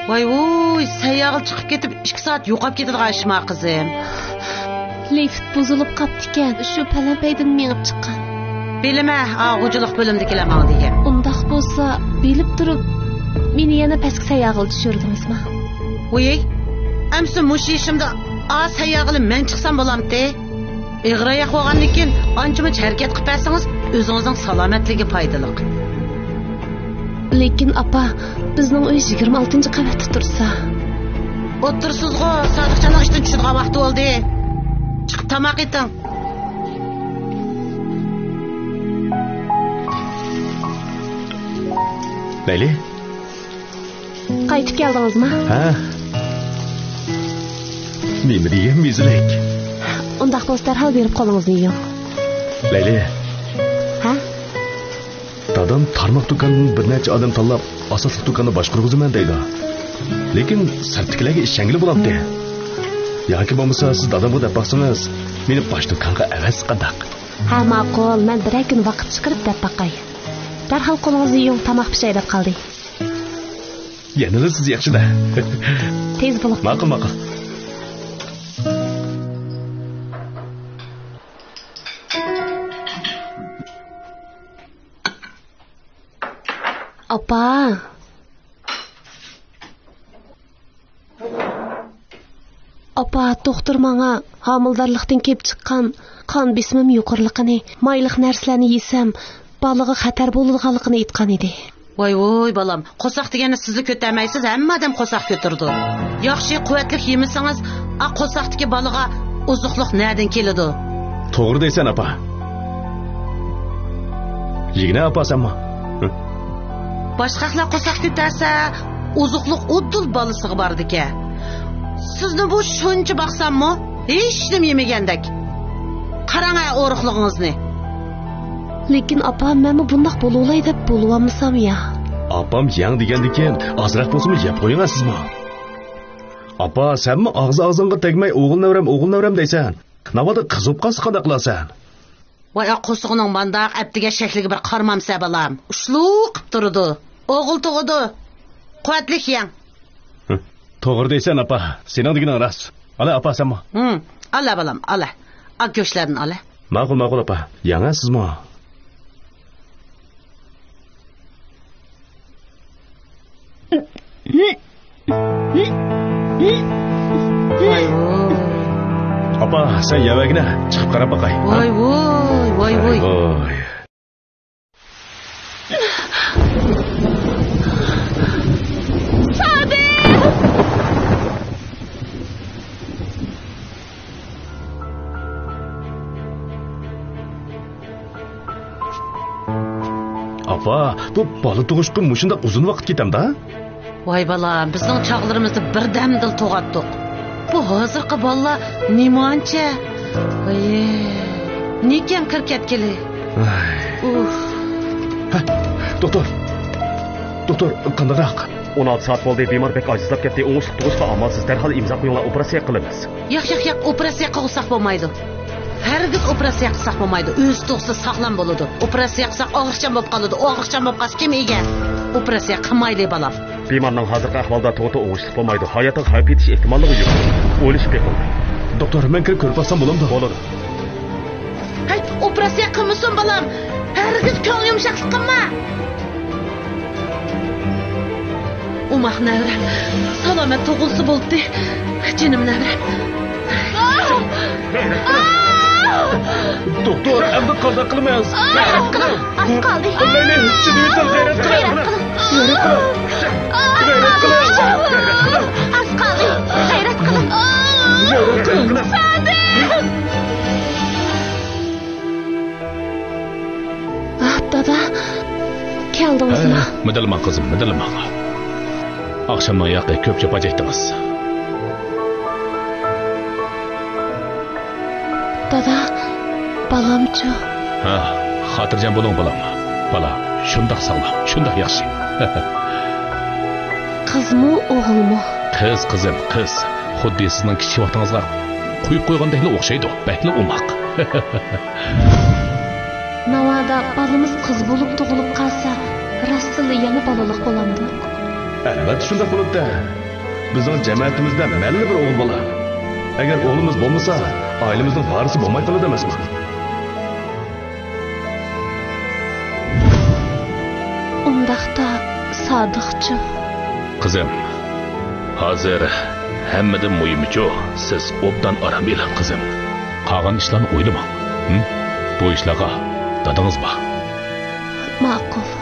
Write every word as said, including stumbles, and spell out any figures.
ۋاي ۋۇي، سەيياغىل چىقىپ كېتىپ ئىككى سائەت يوقاپ كېتىدىغان ئىشما، قىزىم؟ لىفت بۇزۇلۇپ قاپتىكەن، شۇ پەلەمپەيدىن مېڭىپ چىققان. بىلىمە، ئا غۇجىلىق بۆلۈمدىكىلەر ماڭا دېگەن. ئۇنداق بولسا، بىلىپ تۇرۇپ، مېنى يەنە پەسكە سەيياغىل چۈشۈردىڭىزما؟ ۋۇي، ئەمسە مۇشۇ ئىشىمدا ئا سەيياغىلى مەن چىقسام بولامتى؟ ئېغىر ئاياق بولغاندىن كېيىن ئانچە-مۇنچە ھەرىكەت قىلىپ بەرسىڭىز، ئۆزىڭىزنىڭ سالامەتلىكىگە پايدىلىق. لېكىن ئاپا، بىزنىڭ ئۆي يىگىرمە ئالتىنچى قەۋەتتە تۇرسا. ئولتۇرسىزغۇ، سادىقجاننىڭ ئىشتىن چۈشىدىغان ۋاقتى بولدى. چىقىپ تاماق ئېتىڭ. لەيلى. قايتىپ كەلدىڭىزما؟ ھە. نېمە دېگەن مېزىلىك؟ ئۇنداق بولسا دەرھال بېرىپ قولىڭىزنى يۇيۇڭ. لەيلى. ھە؟ دادام تارماق دۇكاندىن بىر نەچچە ئادەم تاللاپ، ئاساسلىق دۇكاننى باشقۇرغۇزىمەن دەيدۇ. لېكىن سىرتتىكىلەرگە ئىشەنگىلى بولامتى؟ ياكى بولمىسا سىز دادامغا دەپ باقسىڭىز، مېنى باش دۇكانغا ئەۋەتسە قانداق؟ ھە، ماقۇل، مەن بىرەر كۈن ۋاقىت چىقىرىپ دەپ باقاي. دەرھال قولىڭىزنى يۇيۇڭ، تاماق پىشاي دەپ قالدى. يەنىلا سىز ياخشىدا. تېز بولۇڭ. ماقۇل، ماقۇل. ئاپا. ئاپا، دوختۇر ماڭا ھامىلىدارلىقتىن كېلىپ چىققان قان بېسىمىم يۇقىرىلىقىنى، مايلىق نەرسىلەرنى يېسەم، بالىغا خەتەر بولىدىغانلىقىنى ئېيتقان ئىدى. ۋاي ۋۇي بالام، قورساق دېگەننى سىزلا كۆتەرمەيسىز، ھەممە ئادەم قورساق كۆتۈرىدۇ. ياخشى قۇۋۋەتلىك يېمىسىڭىز، ئا قورساقتىكى بالىغا ئوزۇقلۇق نەدىن كېلىدۇ؟ توغرا دەيسەن ئاپا. يېگىنە ئاپا سەنمۇ؟ ھە؟ باشقاقلار قورساق كۆتەرسە، ئوزۇقلۇق ئۇدۇل بالىسىغا بارىدىكەن. سىزنى بۇ شۇنچە باقساممۇ، ھېچنېمە يېمىگەندەك. قاراڭ ھە ئورۇقلۇقىڭىزنى. لېكىن ئاپا، مەنمۇ بۇنداق بولۇۋالاي دەپ بولۇۋالمىسام يا؟ ئاپام يەڭ دېگەندىكىن ئازراق بولسىمۇ يەپ قويۇڭ سىزمۇ. ئاپا، سەنمۇ ئاغزى ئاغزىڭغا تەگمەي ئوغۇل نەۋرەم، ئوغۇل نەۋرەم دەيسەن. ناۋادا قىز بولۇپ قالسا قانداق قىلارسەن؟ ۋاي، ئا قورسىقىنىڭ مانداق ئەپتىگە شەكلىگە بىر قارىمامسە بالام. ئۇشلۇق قىپ تۇرىدۇ. ئوغۇل تۇغىدۇ. قۇۋۋەتلىك يەڭ. ھە، توغرا دەيسەن ئاپا. سېنىڭ دېگىنىڭ راست. ئالا ئاپا سەنمۇ. ھىم، ئالا بالام، ئالا. ئا گۆشلەردىن ئالا. ماقۇل، ماقۇل ئاپا. يەڭە سىزمۇ. ۋاي ۋۇي. ئاپا، سەن يەۋەرگىنە، چىقىپ قاراپ باقاي. ۋاي ۋۇي، ۋاي ۋۇي. ۋاي ۋۇي. سادىق! ئاپا، بۇ بالا تۇغۇشقا مۇشۇنداق ئۇزۇن ۋاقىت كېتەمدا؟ ۋاي بالام، بىزنىڭ چاغلىرىمىزدا بىردەمدىلا تۇغاتتۇق. بۇ ھازىرقى بالىلار نېمانچە؟ ۋاي، نېكەن كىرىپ كەتكىلى؟ ئاي. ئۇھ. ھە، دوختۇر. دوختۇر، قانداقراق؟ ئون ئالتە سائەت بولدى، بىمار بەك ئاجىزلاپ كەتتى. ئوڭۇشلۇق تۇغۇشقا ئامالسىز، دەرھال ئىمزا قويۇڭلار، ئوپېراتسىيە قىلىمىز. ياق، ياق، ياق، ئوپېراتسىيە قىلغۇساق بولمايدۇ. ھەرگىز ئوپېراتسىيە قىلساق بولمايدۇ. ئۆزى تۇغسا ساغلام بولىدۇ. ئوپېراتسىيە قىلساق ئاغرىقچان بولۇپ قالىدۇ. ئاغرىقچان بولۇپ قالسا كىم ئىگە؟ ئوپېراتسىيە قىلمايلى، بالام. بىمارنىڭ ھازىرقى ئەھۋالىدا تۇغۇتى ئوڭۇشلۇق بولمايدۇ. ھاياتىغا خەۋپ يېتىش ئېھتىماللىقى يۇقىرى. ئويلىشىپ بېقىڭ. دوختۇر، مەن كىرىپ كۆرۈپ باقسام بولامدۇ؟ بولىدۇ. ھەي، ئوپېراتسىيە قىلمىسۇن، بالام. ھەرگىز كۆڭۈل يۇمشاقلىق قىلما. ئوماق نەۋرەم، سالامەت تۇغۇلسا بولدى. جېنىم نەۋرەم. دوختۇر، ئەمدى قانداق قىلىمىز؟ ئاز قالدى. قىلمايلى، چىدىۋېتىڭ، غەيرەت قىلىڭ. غەيرەت قىلىڭ. غەيرەت قىلىڭ. ئاز قالدى. غەيرەت قىلىڭ. غەيرەت قىلىڭ. سادىق! ئاھ، دادا، كەلدىڭىزمۇ؟ ھە، مىدىرلىماڭ قىزىم، مىدىرلىماڭ. ئاخشامنىڭ ياقى كۆپ جاپا چەكتىڭىز. دادا، بالامچۇ؟ ھە، خاتىرجەم بولۇڭ بالام. بالا شۇنداق ساغلام، شۇنداق ياخشى. قىزمۇ، ئوغۇلمۇ؟ قىز، قىزىم، قىز. خۇددى سىزنىڭ كىچىك ۋاقتىڭىزغا قويۇپ قويغاندەكلا ئوخشايدۇ. بەكلا ئوماق. ناۋادا بالىمىز قىز بولۇپ تۇغۇلۇپ قالسا، راستتىنلا يەنە بالىلىق بولامدۇق؟ ئەلۋەتتە شۇنداق بولىدۇ-دە. بىزنىڭ جەمەتىمىزدە مەنلا بىر ئوغۇل بالا. ئەگەر ئوغلىمىز بولمىسا، ئائىلىمىزنىڭ پارىسى بولماي قالىدۇ ئەمەسمۇ؟ ئۇنداقتا، سادىقچۇ؟ قىزىم، ھازىر ھەممىدىن مۇھىمىچۇ، سىز ئوبدان ئارام ئېلىڭ، قىزىم. قالغان ئىشلارنى ئويلىماڭ. ھىم؟ بۇ ئىشلارغا دادىڭىز بار. ماقۇل.